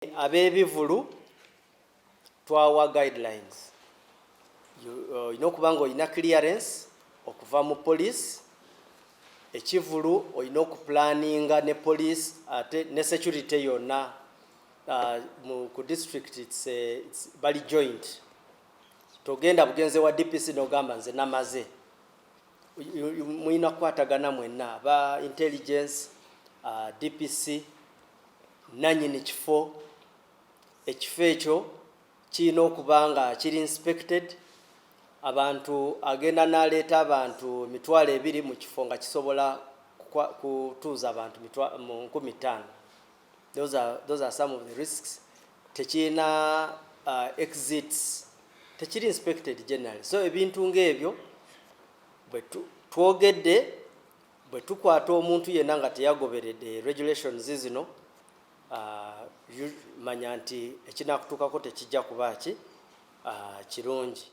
Ab'ebivulu twawa guidelines. Olina okuba nga olina clearance okuva mu police. Ekivulu olina okuplanninga ne police ate ne security yonna ku district it's bali joint. Togenda bugenze wa DPC nogamba nze namaze. Mulina kukwatagana mwenna aba intelligence, DPC, nanyini kifo. Ekifo ekyo kirina okuba nga kiri inspected. Abantu agenda n'aleeta abantu 20,000 mu kifo nga kisobola kutuuza abantu mu 5,000. Those are some of the risks. Tekirina exits, tekiri inspected generally. So ebintu ng'ebyo bwe twogedde, bwe tukwata omuntu yenna nga teyagoberedde regulations zino, manya nti ekinakutuukako tekijja kuba ki kirungi.